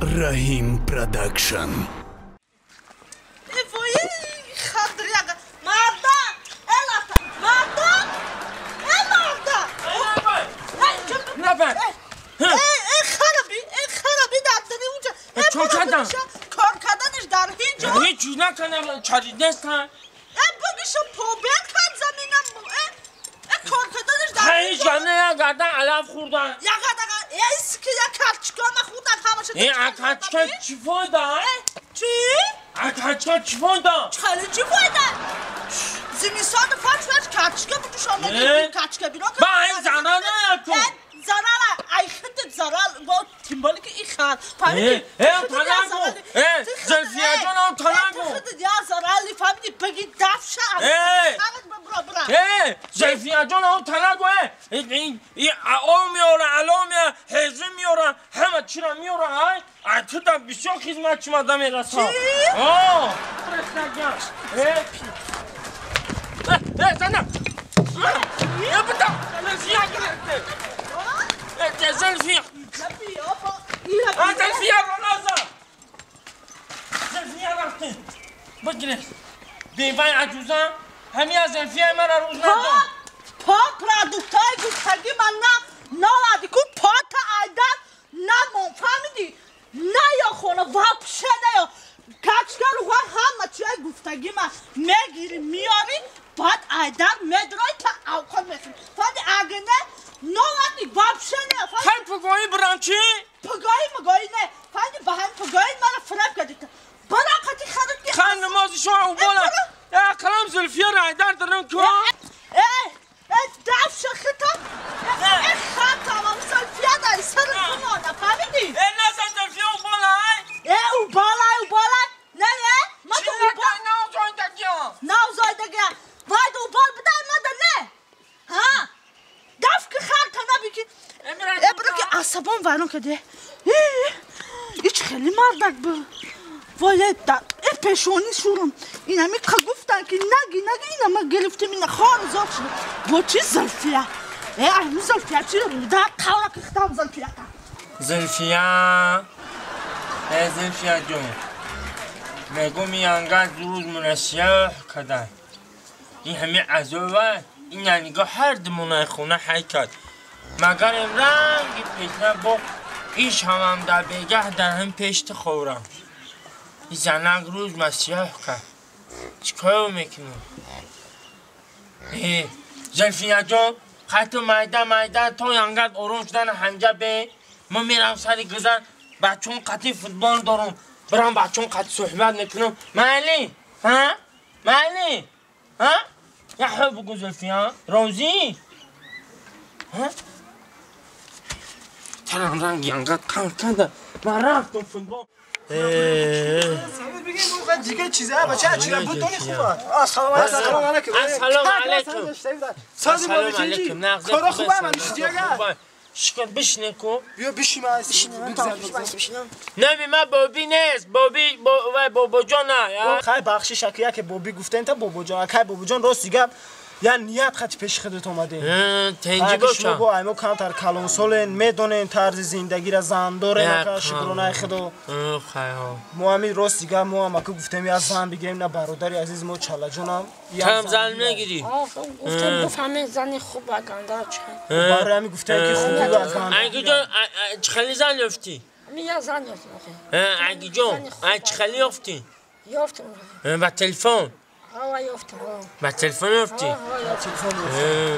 Раҳим Продакшн. کار کردنش در هیچ جا هیچ نکنم چاری نیستن. بگیشو پوبل کن زمینم. کار کردنش در هیچ جا نه گردن علف خوردن. یا گردن ایس که یا کلچکا ما خوردن همش. این کلچکا چی فایده؟ چی؟ کلچکا چی فایده؟ خیلی چی فایده؟ زمستان فرش کلچکا بجوشان کلچکا بیرون. با این زنانه کن. زنانه ای خودت زنان با تیمبالی که این خر فهمیدی؟ ای تنگو ای زلفیه جانم تنگو تو خودت یا زنالی فهمیدی بگی دفشه ای زلفیه جانم تنگو ای این آو میاره علا میاره هزه میاره همه چی را میاره ای تو در بسیار خدمت چی مادم میرسم چی؟ آه برسنگم ای ای زنم ای بودم زلفیه گرفته زلفیه زلفیه رنازا زلفیه رفته بگیره بیوه عجوزم همین از زلفیه من را روز ندام پا پرادوکتای گفتگی من نه ناوردی کن پا تا ایدن نه فهمیدی نه یا خونه وابشه نه یا کچکر و همه چیای گفتگی من میگیری میاری بعد ایدن میدرای تا اوقات میخوری فهمیدی اگه نه نوردی وابشه نه خیلی پگاهی برام چی؟ پگاهی مگاهی نه فهمیدی به هم پگاهی من فرب کردی برا قطی خرد که خان نمازی شما او بالا کلام زلفیه را ایدر درم که ای دفش خطا ای خطا هم زلفیه داری سر کنانه فهمیدی؟ ای نه زلفیه او بالا ای او بالا او بالا نه نه ما تو او بالا نوزایدگی ها نوزایدگی ها باید او بال بده ما ده نه ها دف که خرطا نبی که ای برو که عصبان ورون کده ایچ خیلی مردک بود وای ای پیشونی شورم این همی که گفتن که نگی نگی این همه گرفتیم این خار زاد شده با چی زلفیه؟ ای اهلو زلفیه چی رو ده قوله که ختم زلفیه زلفیه ای زلفیه جون میگم این انگار روز منسیه کردن این همه عذابه این نگاه هر دمونه خونه حی کرد مگر رنگ پیشنه با ایش هم در بیگه در هم پیشت خورم این زنگ روز مسیح کرد چیکار میکنم؟ زلفیه جان خط میده میده تا انقدر آروم شدن هنجا به من میرم سر گذر بچون قطعی فوتبال دارم برم بچون قطعی صحبت میکنم مالی ها مالی ها یا حب بگو زلفیه روزی ها ترم رنگ انقدر کار کرده من رفتم فوتبال دیگه چیزه بچه چی بود دونی خوبه السلام علیکم السلام علیکم سلام علیکم کارا خوبه من دیگه شکر بشینه کو بیا بشین بشینم نه من بابی نیست بابی بابا جان نه خیلی بخشش که بابی گفتن تا بابا جان که بابا جان راست دیگه یا نیت خط پیش خودت اومده تنجی باشه با ایمو کمتر کلون سالن میدونن طرز زندگی را زن داره که شکرانه خدا خیر ما همین راست دیگه ما هم که گفتیم یا زن بگیریم نه برادر عزیز ما چاله جونم کم زن نگیری گفتم گفت همه زن خوب و گنده چه برای همین گفتم که خوبی و گنده اگه جان چخلی زن یافتی می زن یافتم اگه جان چخلی یافتی یافتم با تلفن با تلفن یافتی؟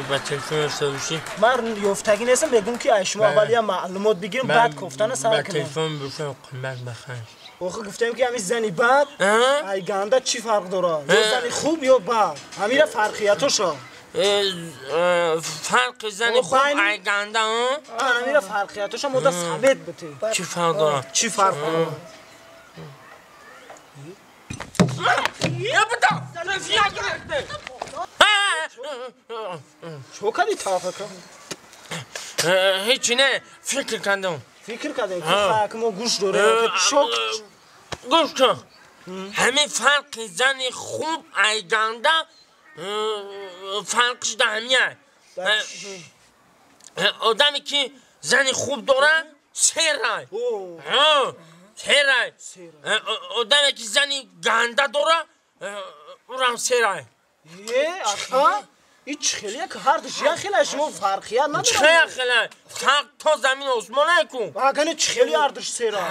با تلفن یافته باشی؟ من یافتگی نیستم بگم که شما اول یه معلومات بگیرم بعد گفتن سر با کنم تلفن باشم قیمت بخیر آخه گفتم که همین زنی بد ای گنده چی فرق داره؟ یا زنی خوب یا بد همین فرقیتاشو فرق زنی خوب ای گنده ها؟ همین فرقیتاشو مدت ثابت بده چی فرق داره؟ چی فرق داره؟ یا بودم زلفیه گرفته چو کردی تافکا؟ هیچی نه فکر کردم فکر کردم که ما گوش داره چوک گوش کن همه فرق زن خوب ای گنده فرقش در همیه آدمی که زن خوب داره سیر رای Серай. Одаме ки зани ганда дора, урам серай. Е, ака, ин чӣ хеле ки ҳардуш як хела, шумо фарқият надорад. Чӣ як хела? Фарқ то замин осмона ку. Агане чӣ хели ҳардуш сера?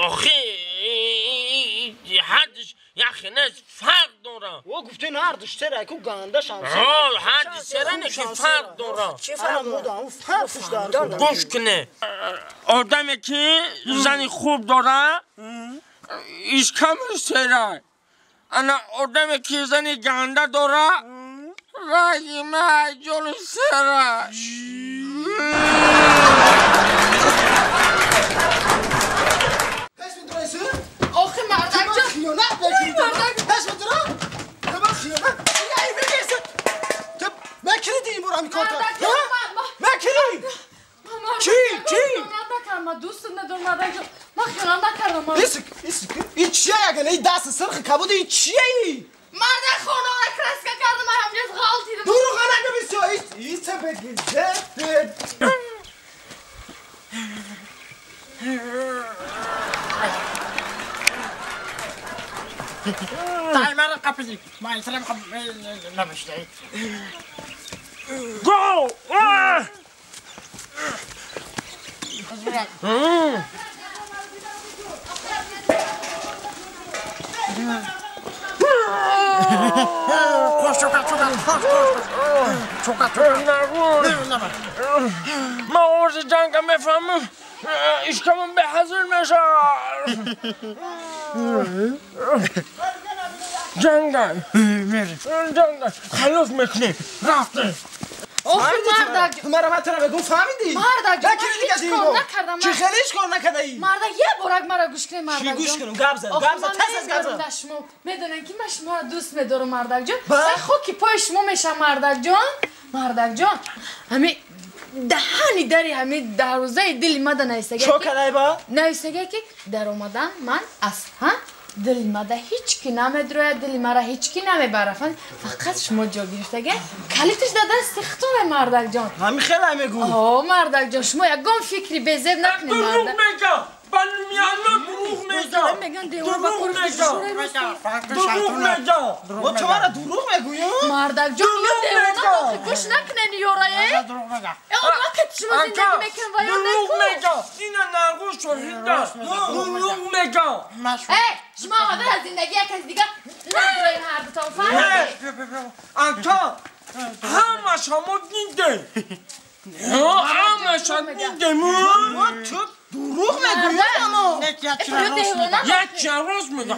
Охи, ҳардуш як хела фарқ дора. О, гуфтен ҳардуш сера ку, ганда шам сера. Ҳо, ҳардуш сера не ки фарқ дора. Чӣ фарқ дора? Фарқш дора. Гӯш куне. Одаме ки зани хуб дора, ишкамаш сера. Ана одаме ки зани ганда дора, раҳима ҷони сера. Охи мардак ҷон, хиёнат мекунӣ. Пеш медора? Ту ба хиёнат. Ай бигирсен. Ту мекунӣ ин бора ҳамин корта? Мекунӣ? Чӣ? Чӣ? Ман дӯст надорам мардак ҷон. Ман хиёнат накардам. Исик, исик. Ин чия яган? Ин даст сирхи кабуд, ин чия ин? Мардак хонора краска кардам, ман ҳамҷаз ғалтидам. Дурӯғ нагӯ бисёр. Иса бигир. تعال مرة قبلي ما يسلم قبل لا مش دعي جو. ما ورز جنگ میفهمم اشکمون به حضور میشه. جنگل جنگل خلاص میکنیم رفتیم. آخه مردک مرا من تو رو بگو فهمیدی؟ مردک جان من هیچ کار نکردم. چی خیلی هیچ کار نکردی؟ مردک یه بارک مرا گوش کنی مردک جان. چی گوش کنم؟ گپ زن گپ زن تس از گپ زن. شما میدونن که من شما رو دوست میدارم مردک جان. من خاکی پای شما میشم مردک جان. مردک جان همین دهانی داری همین دروازه دل مده نایستگه. چو کردی با؟ نایستگه که در اومدن من از ها دل مده هیچ کی نمیدروید، دل مرا هیچ کی نمیبره، فقط شما جا گرفتگه کلیتش در دست خودتونه مردک جان. همین خیلی میگو. آه مردک جان شما یکم فکری بیزد نکنید. دروغ میگه. بنیانا دروغ میگه. دروغ میگه. دروغ میگه. و تو مرا دروغ میگویی؟ مردک جان یا دیوانه آخه گوش نکنین یورایه. دروغ میگه. ای که شما زندگی میکنن و یا دروغ میگه. اینا نرگوش شهیده. دروغ میگه. ای شما آمده از زندگی یک از دیگه ندارین هر دوتا فهمیدی؟ انتا همه شما دیده. همه شما دیده. تو دروغ میگویی اما یک روز میگه. یک روز میگه.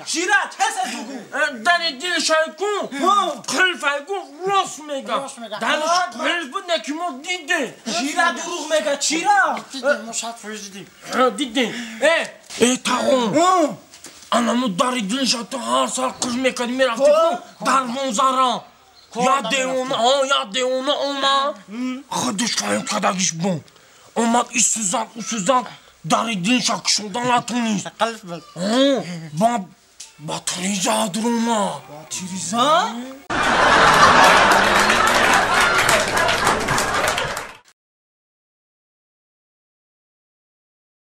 چیرا تس از بگو. در دل شایکو قلف ایگو راست میگه. درش قلف بود نکی ما دیده. چیرا دروغ میگه؟ چیرا؟ دیدیم ما 100% دیدیم. دیدیم. ای تاغون انامو در دلش تو هر سال قش میکرد میرفتی کو دروازه یا دیوانه یا دیوانه اومد خودش فهم کردگیش بود. اومد ای سوزان او سوزان در دلش کشودن نتونست. قلب بود. با تریزا در اومد. با تریزا؟